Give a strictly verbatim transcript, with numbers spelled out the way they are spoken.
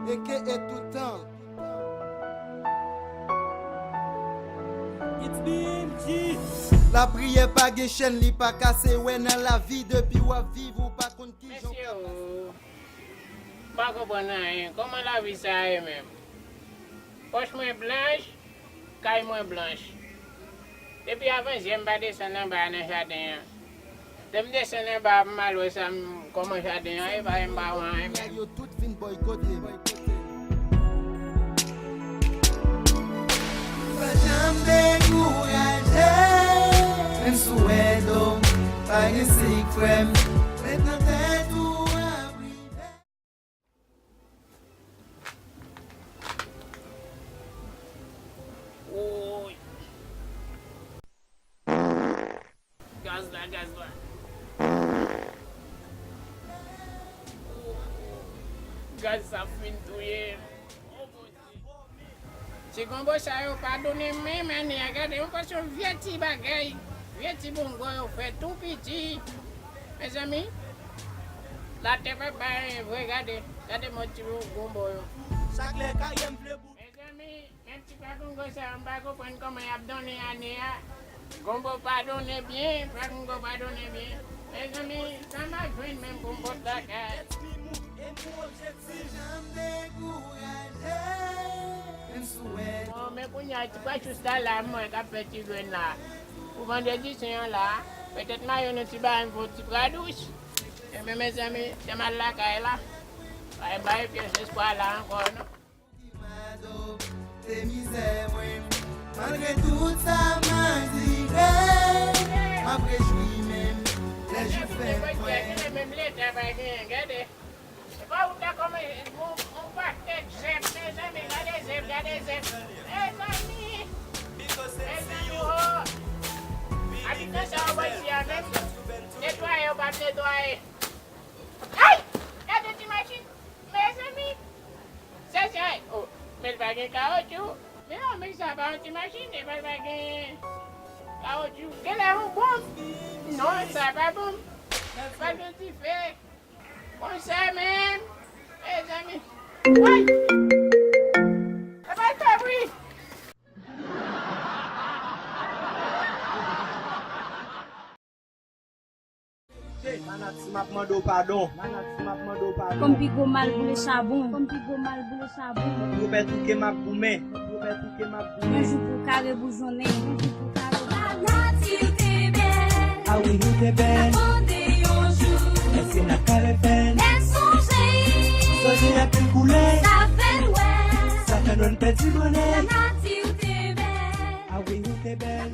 Eke e toutan. It's B M G. Lapriyè pa gen chèn, li pa kase. Wè nan lavi, depi w ap viv, ou pa konn kijan w ka pase. Mesye, m pa konprann anyen. Kòman lavi sa ye menm? Pòch mwen blanch, kay mwen blanch. Depi avanjè m pa desann anba a nan jaden an. Lè m desann anba a pou m al wè sa m, kòman jaden an ye, paske m pa wè anyen menm. Yo tout fin bòykote m. Pa janm dekouraje, menm si w wè do m, pa gen sik frè m. Met nan tèt ou ap rive. Woy. Gaz la, gaz la. Gaz sa fin touye m. Oh, Bondye. Ti gonbo sa yo pa donnen menm ane a. Gade, yon pòsyon vye ti bagay, vye ti bongo yo fè tou piti. Mezanmi, latè pa bay anyen vre, gade. Gade mòd ti gonbo yo. Chak lè karyè m vle bout. Mezanmi, menm ti pa gongo sa yo, m pa konprann kòman y ap donnen ane a. Gonbo pa donnen byen, pa gongo pa donnen byen. Mezanmi, sa m ap jwenn menm pou m pot lakay. Bon, men kounye a, ti pwachous la la, m wè k ap fè ti grenn la. Pou vandredi sen an la, petèt mayo nou ti bagay m fè yon ti pradous. Ebyen, mezanmi, se m al lakay la. Pa bay pyès espwa la ankò, non. Malgre tout sa m andire, m ap rejwi menm lè jou fèt mwen. Menm leta pa genyen, gade. E pa ou ta kòmanse, yon, yon pakèt zèb, mezanmi, gade zèb, gade zèb. Mezanmi, mezanmi, o. Abitan sa yo bò isi a menm, netwaye yo p ap netwaye. Ay! Gade ti machin, mezanmi. Sa se, o, men l pa gen kawotchou. Men non, men sa pa yon ti machin, e pa l pa gen kawotchou. Genlè yon bonm. Non, sa pa bonm. E pa l gen dife. Konsa menm, mezanmi. Woy! E pa l fè bri. Manati, m ap mande w padon. Manati, m ap mande w padon. Kòm pi gwo mal boule chabon. Kòm pi gwo mal boule chabon. Yo pè touke m ap goumen. Yo pè touke m ap goumen. Yon jou pou w kare boujonnen. Yon jou pou w kare boujonnen. Lanati te bèl. A wi, nou te bèl. N ap mande yon jou. Èske n ap ka refè l? Lè sonje. Sonje anpil koulè. Sa fè n wè. Sa fè nou pèdi bonè. Lanati te bèl. A wi, nou te bèl.